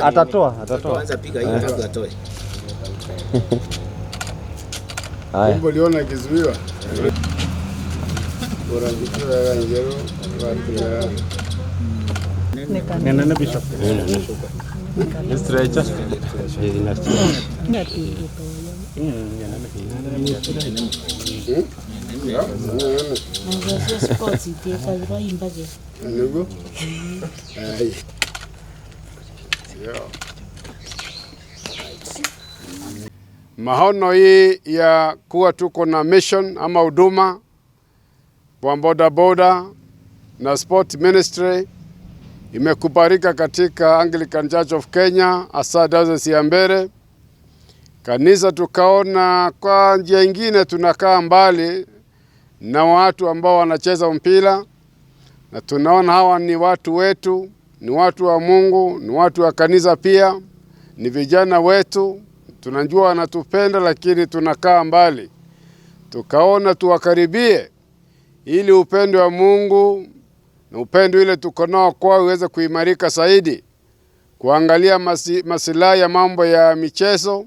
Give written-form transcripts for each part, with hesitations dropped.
Atatoa, atatoa. Kwanza piga hiyo alafu atoe. Haya. Kumbe uliona ikizuiwa. Bora ngitura ngero watu Nene Bishop. Stretcher. Ndugu. Ai. Maono hii ya kuwa tuko na mission ama huduma kwa bodaboda na sport ministry imekubalika katika Anglican Church of Kenya, hasa Diocese ya Mbeere. Kanisa tukaona kwa njia ingine tunakaa mbali na watu ambao wanacheza mpira, na tunaona hawa ni watu wetu, ni watu wa Mungu, ni watu wa kanisa pia, ni vijana wetu, tunajua wanatupenda, lakini tunakaa mbali. Tukaona tuwakaribie ili upendo wa Mungu na upendo ile tuko nao kwao uweze kuimarika zaidi, kuangalia masilahi ya mambo ya michezo,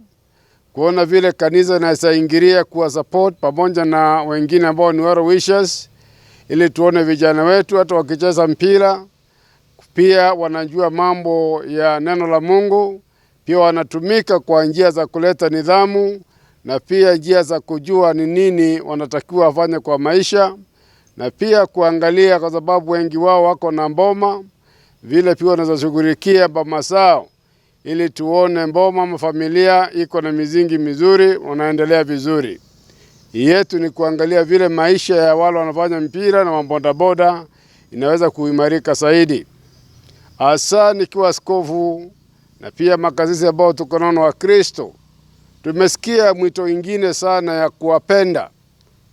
kuona vile kanisa inaweza ingilia kuwa support pamoja na wengine ambao ni well wishers, ili tuone vijana wetu hata wakicheza mpira pia wanajua mambo ya neno la Mungu, pia wanatumika kwa njia za kuleta nidhamu na pia njia za kujua ni nini wanatakiwa wafanye kwa maisha, na pia kuangalia, kwa sababu wengi wao wako na mboma, vile pia wanaweza shughulikia boma zao, ili tuone mboma ama familia iko na misingi mizuri, wanaendelea vizuri. Yetu ni kuangalia vile maisha ya wale wanafanya mpira na mabodaboda inaweza kuimarika zaidi. Hasa nikiwa askofu na pia makasisi ambao tuko nao wa Kristo, tumesikia mwito ingine sana ya kuwapenda.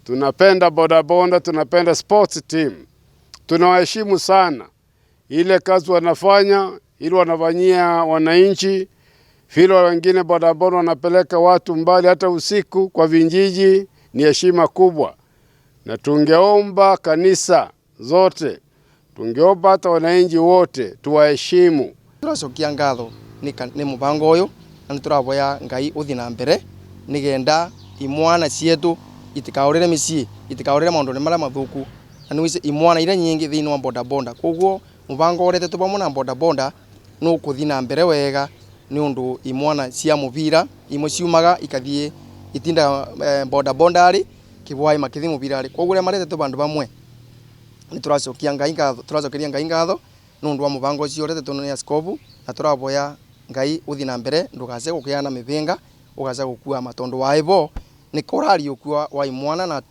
Tunapenda bodaboda, tunapenda sports team, tunawaheshimu sana ile kazi wanafanya, ili wanafanyia wananchi. Vile wengine bodaboda wanapeleka watu mbali hata usiku kwa vijiji, ni heshima kubwa. Na tungeomba kanisa zote, tungeomba hata wananchi wote tuwaheshimu. Turacokia ngatho ni mubango uyu na nituraboya Ngai uthi na mbere nigenda imwana cietu itikaurire micii, itikaurire maundu maria mathuku, na niwice imwana iria nyingi thiini wa bodaboda. Koguo mubango uretetwo pamwe na bodaboda nukuthi na mbere wega ni undu imwana cia mubira imwe ciumaga ikathie itinda bodaboda ari kibwai makithi mubira ari. Koguo uria maretetwo bandu bamwe ni turacokia Ngai ngatho, turacokeria Ngai ngatho ni undu wa mubango ucio uretetwo ni askobu, na turaboya Ngai uthi na mbere ndugace gukia na mibinga ugace gukuama tondu wa ibo ni kurariukua wa imwana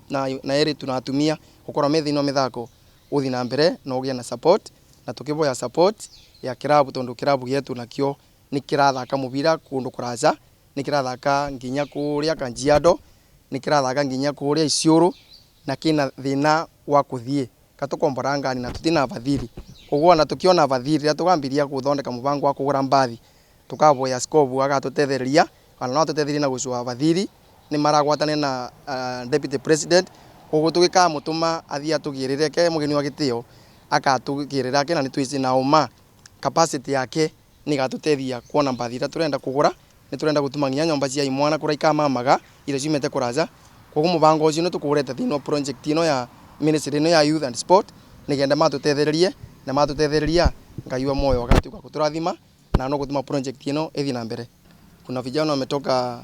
na eritu na atumia gukorwo me thiini wa mithako uthi na mbere na ugie na support, na tukiboya support ya kirabu tondu kirabu gietu nakio ni kirathaka mubira kundu kuraca, ni kirathaka nginya kuria Kajiado, ni kirathaka nginya kuria Isiolo, na kina thina wa kuthie katukombora ngani na tutina vathiri. Koguo ona tukiona vathiri riria tukambiria guthondeka mubango wa kugura mbathi, tukaboya askobu agatutethereria, kana no atutethererie na gucua vathiri, ni maragwatania na deputy president. Koguo tugikamutuma athie atugirire ke mugeni wa gitio akatugirira ke, na ni twici na uma capacity yake Nigatutethia kuona mbathi iria turenda kugura, ni turenda gutuma nginya nyomba cia imwana kuria ikamamaga iria ciumite kuraja. Koguo mubango ucio ni tukurete thiini wa project ino ya ministry ino ya youth and sport, nigenda matutethererie na matutethereria Ngai wa moyo agatuika kuturathima na no gutuma project ino ithi na mbere. Kuna vijana wametoka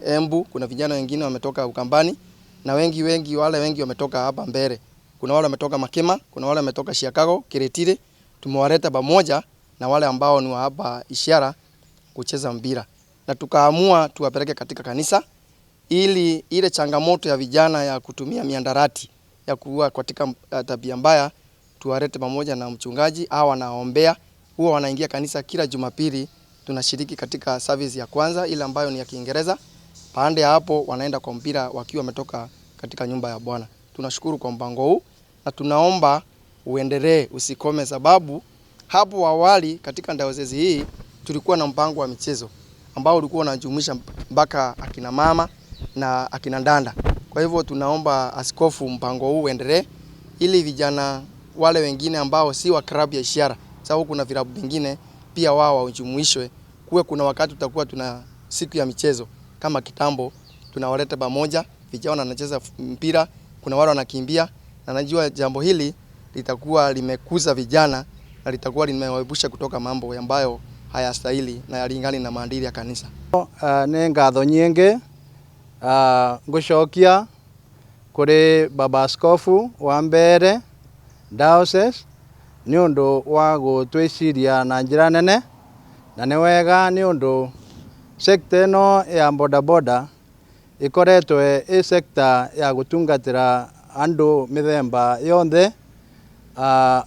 Embu, kuna vijana wengine wametoka Ukambani, na wengi wengi wale wengi wametoka hapa mbele. Kuna wale wametoka Makima, kuna wale wametoka Chicago, Kiritiri. Tumewaleta pamoja na wale ambao ni wa hapa Ishiara kucheza mpira, na tukaamua tuwapeleke katika kanisa ili ile changamoto ya vijana ya kutumia miandarati ya kuwa katika tabia mbaya tuwalete pamoja na mchungaji au wanaombea. Huwa wanaingia kanisa kila Jumapili, tunashiriki katika service ya kwanza ile ambayo ni ya Kiingereza. Baada ya hapo wanaenda kwa mpira wakiwa wametoka katika nyumba ya Bwana. Tunashukuru kwa mpango huu na tunaomba uendelee, usikome, sababu hapo awali katika dayosisi hii tulikuwa na mpango wa michezo ambao ulikuwa unajumuisha mpaka akina mama na akina dada. Kwa hivyo tunaomba askofu mpango huu uendelee ili vijana wale wengine ambao si wa klabu ya Ishiara, sababu kuna vilabu vingine pia wao wajumuishwe. Kuwe kuna wakati tutakuwa tuna siku ya michezo kama kitambo, tunawaleta pamoja vijana wanacheza mpira, kuna wale wanakimbia, na najua jambo hili litakuwa limekuza vijana na litakuwa limewaepusha kutoka mambo ambayo hayastahili na yalingani na maadili ya kanisa. Nĩ ngatho nyingĩ ngũcokia kũrĩ baba askofu wa Mbeere Diocese nĩ ũndũ wa gũtwĩciria na njĩra nene, na nĩ wega nĩ ũndũ sekta ĩno ya bodaboda ĩkoretwo ĩ sekta ya gũtungatĩra andũ mĩthemba yonthe,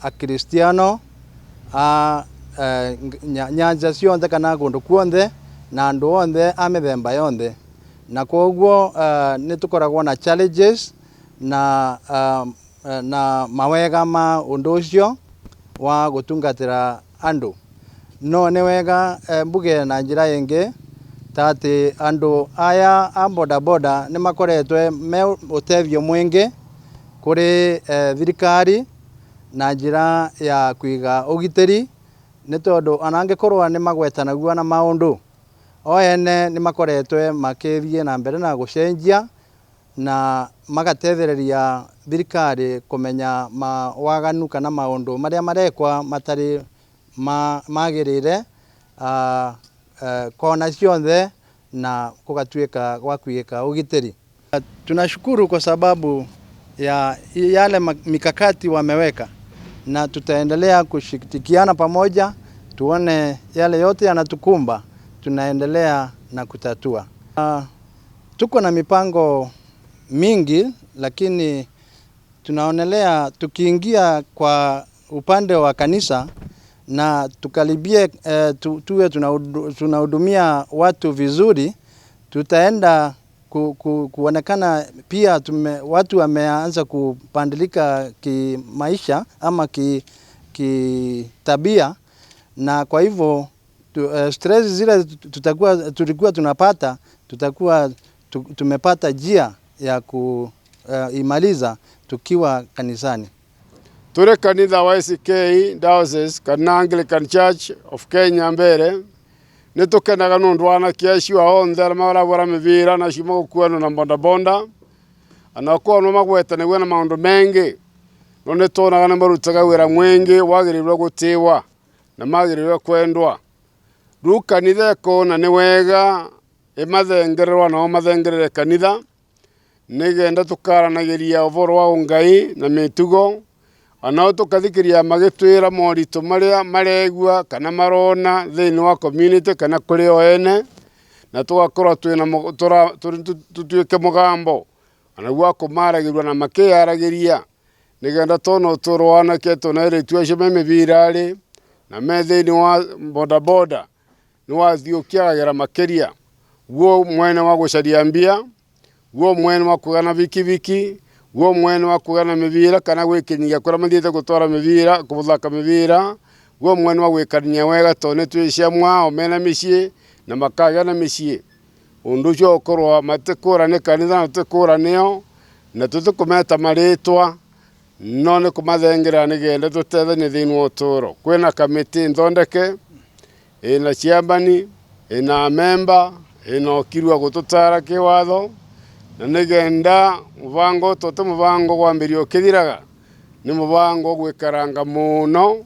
akristiano a nyanja cionthe kana kũndũ kuonthe na andũ onthe a mĩthemba yonthe, na koguo nĩ tũkoragwo na challenges na mawega ma ũndũ ũcio wa gũtungatĩra andũ. No nĩ wega mbuge na njĩra ĩngĩ ta atĩ andũ aya a bodaboda nĩ makoretwo me ũteithio mwingĩ kũrĩ thirikari na njĩra ya kũiga ũgitĩri, nĩ tondũ ona angĩkorwo nĩ magwetanagio na maũndũ o ene nĩ makoretwo makĩthiĩ na mbere na gũcenjia na magatethereria thirikari kũmenya mawaganu kana maũndũ marĩa marekwa matarĩ magĩrĩire kona cionthe na kũgatuĩka gwa kuigĩka ũgitĩri. Tunashukuru kwa sababu ya yale mikakati wameweka, na tutaendelea kushirikiana pamoja tuone yale yote yanatukumba, tunaendelea na kutatua. Tuko na mipango mingi, lakini tunaonelea tukiingia kwa upande wa kanisa na tukaribie, tuwe tunahudumia watu vizuri, tutaenda kuonekana pia watu wameanza kupandilika kimaisha ama kitabia, na kwa hivyo stress zile tulikuwa tunapata, tutakuwa tumepata njia ya kuimaliza tukiwa kanisani. Ture kanitha wa ACK Diocese kana Anglican Church of Kenya Mbeere nĩ tũkenaga nĩ ũndũ wa anake acio onthe arĩa marabũra mĩbira na acio magũkuanwo na bodaboda, ona korwo no magwetanĩgio na maũndũ mengĩ, no nĩ tuonaga nĩ marutaga wĩra mwingĩ wagĩrĩirwo gũtĩwa na magĩrĩirwo kwendwa. Rĩu kanitha ĩkona nĩ wega ĩmathengererwo nao mathengerere kanitha nĩgenda tũkaranagĩria ũhoro wa ũngai na mĩtugo, onao tũkathikĩria magĩtwĩra moritũ marĩa maregua kana marona thĩinĩ wa community kana kũrĩ o ene, na tũgakorwo twĩna tũtuĩke mũgambo onaguo wa kũmaragĩria na makĩyaragĩria nĩgenda tona ũtũũro wa anake tona airĩtu acio me mĩbira-rĩ na me thĩinĩ wa bodaboda nĩ wathiĩ ũkĩagagĩra makĩria guo mwene wa gũcaria mbia, guo mwene wa kũgĩa na bikibiki, guo mwene wa kũgĩa na mĩbira kana gwĩkinyia kũrĩa mathiĩte gũtwara mĩbira kũthaka mĩbira, guo mwene wa gwĩkania wega tondũ nĩ twĩ cia mwao mena mĩciĩ na makagĩa na mĩciĩ. Ũndũ ũcio ũkorwo matikũra nĩ kanitha na tũtikũra nĩo na tũtikũmeta marĩtwa, no nĩ kũmathengerera nĩgenda tũteithanie thĩinĩ wa ũtũũro. Kwĩna kamĩtĩ nthondeke ina chairman, ina member, ina okirwa gututara kiwatho na nigenda mubango tote mubango gwambiria ukithiraga ni mubango gwikaranga muno.